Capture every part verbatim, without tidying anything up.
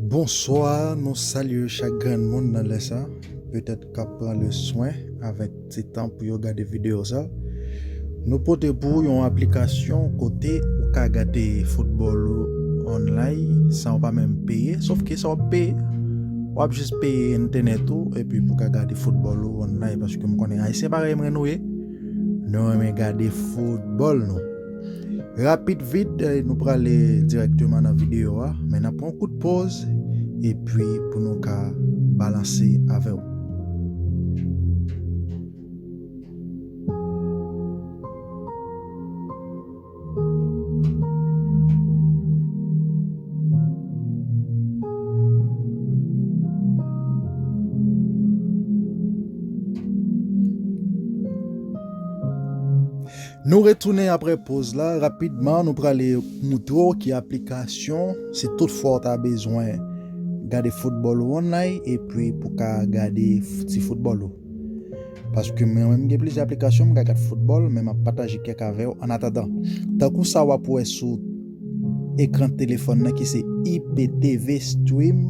Bonswa, nou salye chak grenn moun nan lè sa, petèt k ap pran le swen avèk ti tan pou yo gade videyo sa. Nou pote pou ou yon aplikasyon kote ou ka gade foutbòl ou online san w pa menm peye, sòf ke sa w ap peye, w ap jis peye entènèt ou epi pou w ka gade foutbòl ou online, paske m konnen Ayisyen parèy mwen nou ye, nou renmen gade foutbòl nou. Rapid vit, eh, nou prale dirèkteman nan videyo a, men n ap pran yon kout pòz, epi pou nou ka balanse avè w. Nou retounen apre pòz la. Rapidman, nou prale moutre w ki aplikasyon, si toutfwa w ta bezwen gade foutbòl ou online, epi pou ka gade f-, ti foutbòl ou. Paske mwen menm, gen plizyè aplikasyon m ka gade foutbòl, men m ap pataje kèk avè w annatandan. Tankou sa w ap wè sou ekran telefòn nan ki se I P T V Stream,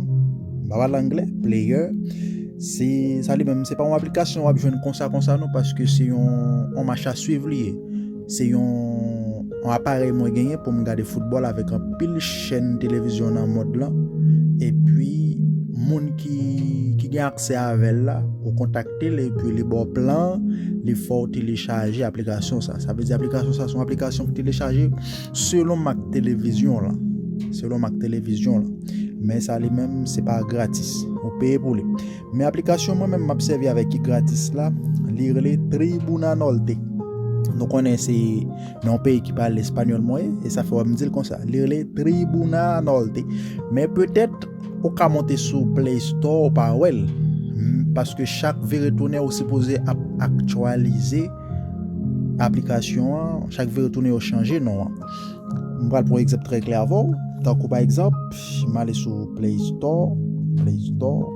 m pa pale anglè, player. Se, sa li menm, se pa yon aplikasyon w ap jwenn konsa konsa non, paske se yon, yon mach a swiv li ye. Se yon, yon aparèy mwen genyen pou m gade foutbòl avèk anpil chèn televizyon nan mond lan. Epi, moun ki, ki gen aksè avè l la, ou kontakte l, epi li ba w plan, li fè w telechaje aplikasyon sa. Sa vle di aplikasyon sa, se yon aplikasyon ki telechaje selon mak televizyon lan. Selon mak televizyon lan. Men sa li menm, se pa gratis. Ou peye pou li. Men aplikasyon mwen menm m ap sèvi avèk ki gratis la, li rele Tribuna Norte. Nou konnen se nan yon peyi ki pale espanyòl mwen ye, e sa fè w ap di l konsa. Li rele Tribuna Norte. Men petèt, ou ka monte sou Play Store, ou pa wè l. M, paske chak vire tounen, ou sipoze ap aktyalize aplikasyon an, chak vire tounen, yo chanje non an. M pral pran yon egzanp trè klè avè w. Tankou pa egzanp, m ale sou Play Store, Play Store.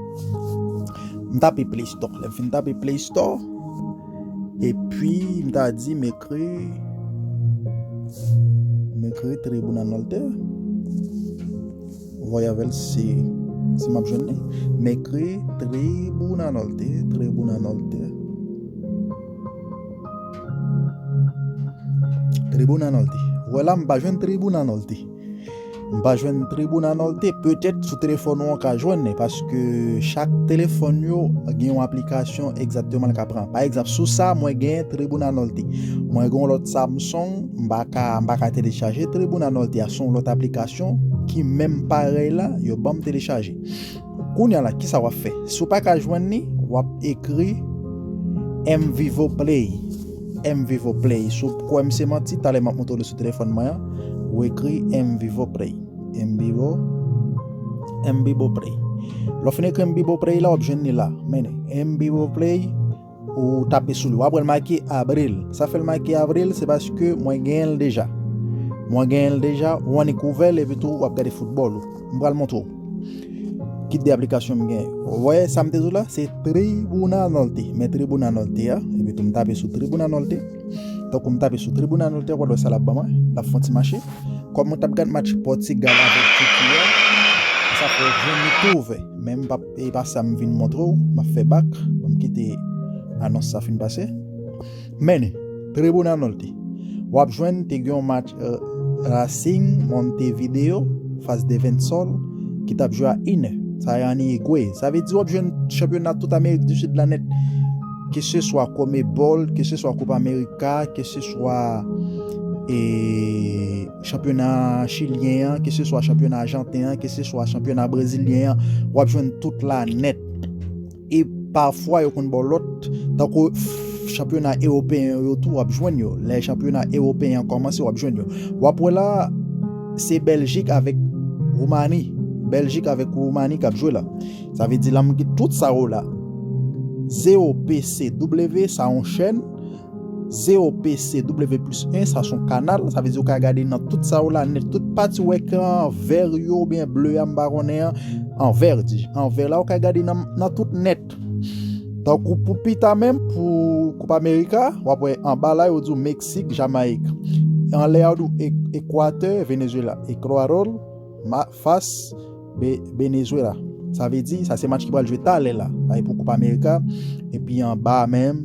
M tape Play Store. Lè m fin tape Play Store, epi m ta di m ekri, m ekri Tribuna Norte. Ou voye avè l si, si m ap jwenn li. M ekri Tribuna Norte, Tribuna Norte. Tribuna Norte. Ou wè la, m pa jwenn Tribuna Norte. M pa jwenn Tribuna Norte. Petèt sou telefòn ou an ka jwenn li, paske chak telefòn yo gen yon aplikasyon egzakteman l ka pran. Pa egzanp, sou sa, mwen gen Tribuna Norte. Mwen gen yon lòt Samsung, m pa ka, m pa ka telechaje Tribuna Norte a, se yon lòt aplikasyon ki menm parèy la, yo ban m telechaje. Kounye a la, kisa w ap fè? Si w pa ka jwenn li, w ap ekri M Vivo Play. M Vivo Play. Si w kwè m se manti, talè m ap montre w li sou telefòn mwen an. Ou ekri M Vivo Play. M Vivo, M Vivo Play. Lè w fin ekri M Vivo Play la, w ap jwenn li la. Men, M Vivo Play, ou tape sou li. W ap wè l make Abril. Sa fè l make Abril, se paske mwen genyen l deja. Mwen genyen l deja, ou annik ouvè l, epi tou, w ap gade foutbòl ou. M pral montre w. Kit de aplikasyon m gen. Ou wè sa m te di w la, se Tribuna Norte. Men Tribuna Norte a, epi tou m tape sou Tribuna Norte. Tankou m tape sou Tribuna Norte, w ap wè sa l ap ban mwen. L ap fè yon ti mache. Kòm mwen t ap gad match Pòtigal avèk Tiki a, sa fè w jwenn li tou ouvè. Men m p ap, e pa sa m vin montre w, m ap fè bak. Ban m kite anons sa fin pase. Men, Tribuna Norte. W ap jwenn te gen yon match, eh, Racing Montevideo fas Defensor ki t ap jwe a inè. Sa e ann Irigwe. Sa vle di w ap jwenn chanpyona tout Amerik di Sid la nèt. Ke se swa Conmebol, ke se swa Copa America, ke se swa, eh, chanpyona chilyen an, ke se swa chanpyona ajanten an, ke se swa chanpyona brezilyen an, w ap jwenn tout la nèt. E pafwa yo konn ba w lòt, tankou f-, chanpyona ewopeyen yo tou, w ap jwenn yo. Lè chanpyona ewopeyen an kòmanse, w ap jwenn yo. W ap wè la, se Bèljik avèk Woumani. Bèljik avèk Woumani k ap jwe la. Sa vle di la, m gen tout sa yo la. Zewo P C W, sa yon chèn. Zewo P C W plis en, sa se yon kanal. Sa vle di ou ka gade nan tout sa yo la nèt. Tout pati w wè ki an vè yo oubyen ble a, m pa konnen an, an vè, di, an vè la, ou ka gade nan, nan tout nèt. Tankou pou pita menm, pou Koup Amerika, w ap wè anba la, yo di w Meksik, Jamayik. Anlè a, yo di w Ek-, Ekwatè, Venezuela, Ekwatò, ma-, fas, Be- Venezuela. Sa vle di, sa se match ki pral jwe talè la. Sa e pou Koup Amerika. Epi anba menm,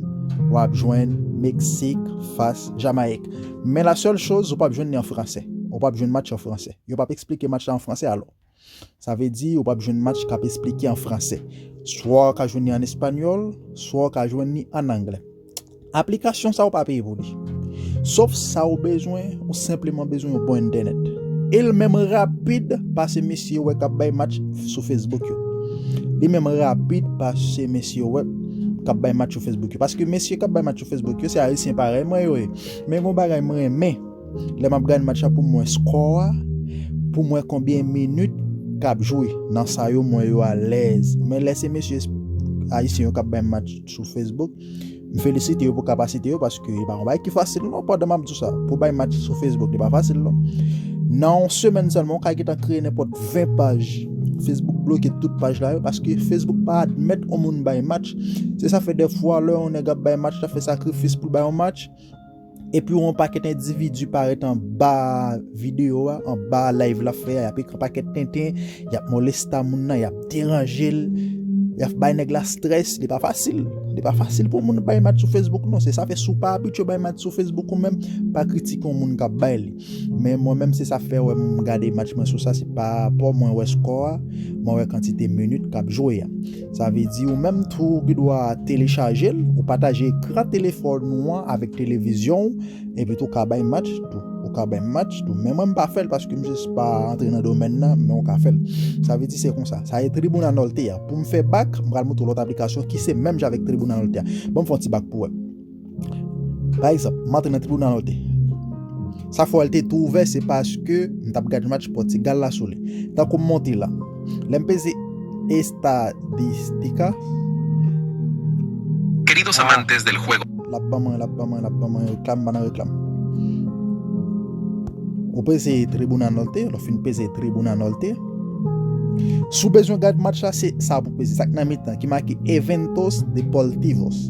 w ap jwenn Meksik fas Jamayik. Men la sèl choz, ou p ap jwenn li an fransè. Ou p ap jwenn match an fransè. Yo p ap eksplike match la an fransè alò. Sa vle di, ou p ap jwenn match k ap eksplike an fransè. Swa w ka jwenn li an espanyòl, swa w ka jwenn li an anglè. Aplikasyon sa ou pa peye pou li. Sof sa ou bezwen, ou senpleman bezwen yon bon entènèt. E l menm rapid pase mesye ou wè k ap bay match sou Facebook yo. Li menm rapid pase mesye ou wè k ap bay match sou Facebook yo. Paske mesye k ap bay match sou Facebook yo, se ayisyen parèy mwen yo ye. Men gon bagay mwen renmen. Lè m ap gade match la pou m wè skò a, pou m wè konbyen minit k ap jwe. Nan sa yo, m wè yo alèz. Men lè se mesye ayisyen yo k ap bay match sou Facebook, m felisite yo pou kapasite yo, paske e pa yon bagay ki fasil non, pandan m ap di w sa. Pou bay match sou Facebook, li pa fasil non. Nan yon semèn sèlman, ou ka gentan kreye nenpòt ven paj. Facebook bloke tout paj la yo, paske Facebook pa admèt yon moun bay match. Se sa fè dèfwa, lè yon nèg ap bay match, l ap fè sakrifis pou l bay yon match, epi yon pakèt endividi parèt anba videyo a, anba live l ap fè a, y ap ekri yon pakèt tenten, y ap molesta moun nan, y ap deranje l, y ap bay nèg la strès, li pa fasil. Li pa fasil pou moun bay match sou Facebook non. Se sa fè si w pa abitye bay match sou Facebook ou menm, pa kritike yon moun k ap bay li. Men mwen menm se sa fè wè m gade match mwen sou sa, se pa rapò mwen wè skò a, mwen wè kantite minit k ap jwe a. Sa vle di ou menm tou ou gen dwa telechaje l, ou pataje ekran telefòn ou an avèk televizyon w, epi tou w ka bay match tou. Ou ka bay match tou. Men mwen m pa fè l paske m jis pa antre nan domèn nan, men ou ka fè l. Sa vle di se konsa. Sa e Tribuna Norte a. Pou m fè bak, m pral montre w lòt aplikasyon ki se menm jan avèk Tribuna Norte a. Ban m fè yon ti bak pou wè. Pa egzanp, m antre nan Tribuna Norte. Sa fè w te tou ouvè, se paske m t ap gade match Pòtigal la sou li. Tankou m monte la. Lè m peze estadistika. Queridos amantes del juego. L ap ban mwen, l ap ban mwen, l ap ban mwen reklam, pa nan reklam. Ou peze Tribuna Norte, lè w fin peze Tribuna Norte. Si w bezwen gade match la, se sa pou peze. Sa k nan mitan, ki make Eventos Deportivos.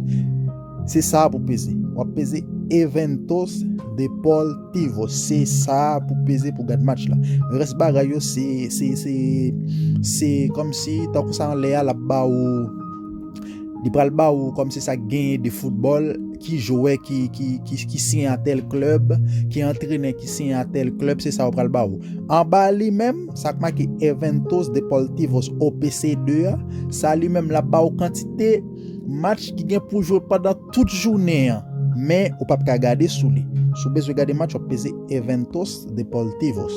Se sa pou peze. W ap peze Eventos Deportivos. Se sa pou peze pou gad match la. Rès bagay yo, se, se, se, se kòmsi, tankou sa anlè a, l ap ba ou, li pral ba ou kòmsi sa k genyen de foutbòl, ki jwè ki, ki, ki, ki siyen a tèl klèb, ki antrenè ki siyen a tèl klèb, se sa yo pral ba ou. Anba li menm, sa k make Eventos Deportivos O P C de a, sa li menm l ap ba ou kantite match ki gen pou jwe pandan tout jounen an. Men, ou p ap ka gade sou li. Si w bezwen gade match, w ap peze Eventos Deportivos.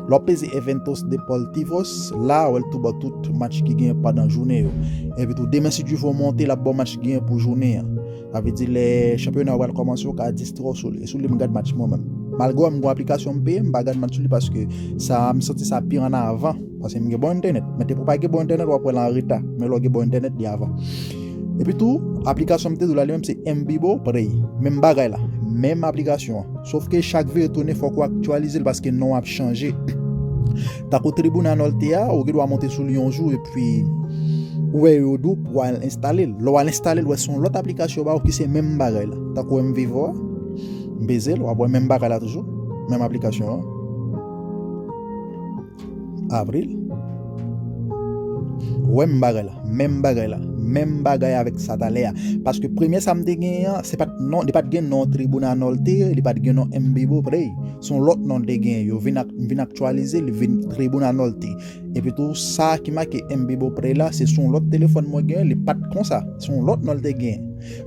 Lè w peze Eventos Deportivos, la, w wè l tou ba w tout match ki gen pandan jounen yo. Epi tou, demen, si Dye vle, w monte, l ap ba w match ki gen pou jounen an. Sa vle di, lè chanpyona yo pral kòmanse, w ka distrè w sou li. E sou li, m gad match mwen menm. Malgre m gon aplikasyon m peye, m pa gad match sou li paske sa, m santi sa pi an avan. Paske m gen bon entènèt. Men depi w pa gen bon entènèt, w ap wè l an reta. Men lè w gen bon entènèt, li avan. Epi tou, aplikasyon m te di w la, li menm se Mbibo Play. Menm bagay la. Menm aplikasyon an. Sof ke chak vire tounen, fòk ou aktyalize l paske non ap chanje. Tankou Tribuna Norte a, ou gen dwa monte sou li yon jou epi ou wè yo di w pou w al enstale l. Lè w al enstale l, w wè se yon lòt aplikasyon ba w ki se menm bagay la. Tankou M Vivo a, m peze l, w ap wè menm bagay la toujou. Menm aplikasyon an. Avril. Ou wè menm bagay la. Menm bagay la. Menm bagay avèk sa talè a. Paske premye sa m te genyen an, se pa t non, li pa t gen non Tribuna Norte, li pa t gen non Mbibo Play. Se yon lòt non l te genyen. Yo vin ak, vin aktyalize, li vin Tribuna Norte. Epi tou, sa ki make Mbibo Play la, se sou yon lòt telefòn mwen genyen, li pa t konsa. Se yon lòt non l te genyen.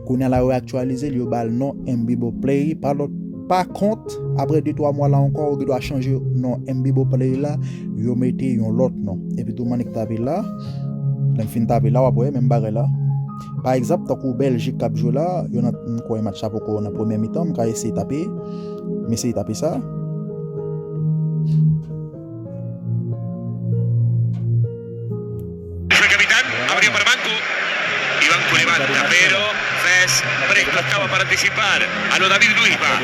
Kounye a la, yo aktyalize l, yo ba l non Mbibo Play. Pa lòt, pa kont, apre de twa mwa la ankò, ou gen dwa chanje non Mbibo Play la, yo mete yon lòt non. Epi tou, m annik tape la. Lè m fin tape la, w ap wè menm bagay la. Pa egzanp, tankou Bèljik k ap jwe la, yo nan, m kwè match la poko nan premyè mitan, m ka eseye tape. M eseye tape sa. Fue capitán, abrió para Banco. Y Banco levanta, pero Fes presto estaba para anticipar a lo David Luisma.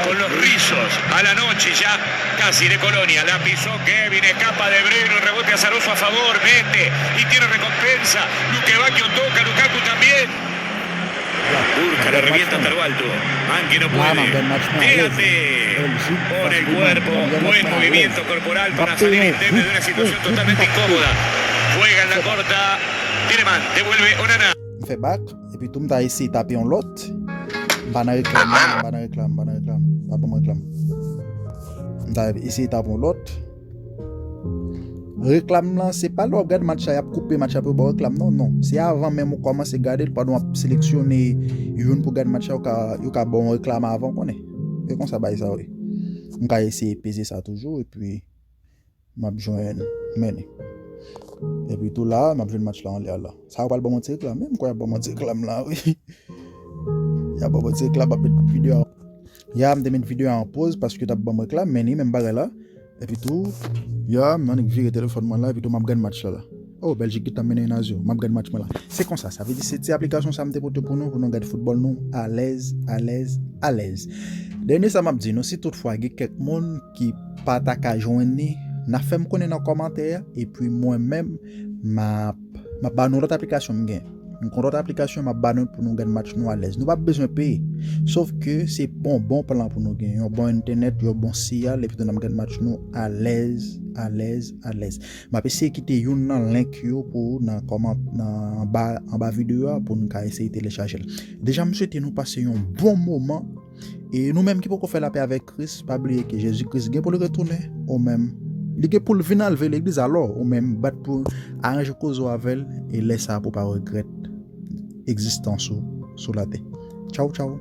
Con los rizos a la noche ya casi de Colonia. La pisó Kevin, escapa De Bruyne, un rebote azaroso a favor, mete y tiene recompensa. Luke Bacchio toca, Lukaku también. Busca, le revienta hasta lo alto. Anke no puede. Déjate con el cuerpo, buen movimiento corporal para salir indemne de una situación totalmente incómoda. Juega en la corta. Tielemans, devuelve Onana. M fè bak, epi tou m ta eseye tape yon lòt. M pa nan reklam, non, m pa nan reklam, m pa nan reklam. Pa ban mwen reklam. M ta eseye tape yon lòt. Reklam lan, se pa lè w ap gade match la, y ap koupe match la pou yo ba w reklam, non, non. Se avan menm ou kòmanse gade l, pandan w ap seleksyone youn pou gade match la, yo ka, yo ka ba w yon reklam avan, konnen. E konsa bagay sa ye. M ka eseye peze sa toujou, epi m ap jwenn mennen. Epi tou la, m ap jwenn match la anlè a la. Sa yo pral ban m yon ti reklam, menm kwè y ap ban m yon ti reklam la, wi. Y ap ban m yon ti reklam, m ap met videyo a. Ya, m te met videyo a an poz paske yo t ap ban m reklam, men li menm bagay la. Epi tou, ya, m annik vire telefòn mwen la, epi tou m ap gade match la la. Oh, Bèljik gentan mennen en a zewo. M ap gade match mwen la. Se konsa, sa vle di se ti aplikasyon sa m te pote pou nou, pou nou gade foutbòl nou alèz, alèz, alèz. Dènye sa m ap di nou, si toutfwa gen kèk moun ki pa ta ka jwenn li, n a fè m konnen nan kòmantè a, epi mwen menm, m ap, m ap ba nou lòt aplikasyon m gen. M gen lòt aplikasyon m ap ba nou pou nou gade match nou alèz. Nou p ap bezwen peye. Sof ke se bon, bon plan pou nou gen. Yon bon entènèt, yon bon siyal, epi tou n ap gade match nou alèz, alèz, alèz. M ap eseye kite youn nan link yo pou nan kòman-, nan anba, anba videyo a pou nou ka eseye telechaje l. Deja, m swete nou pase yon bon moman. E nou menm ki poko fè lapè avèk Kris, pa bliye ke Jezi Kris gen pou l retounen, ou menm. Li gen pou l vin al veye legliz, alò, ou menm, bat pou aranje koze w avè l, e lè sa a pou w pa regrèt egzistans ou sou latè. Tchaw, tchaw.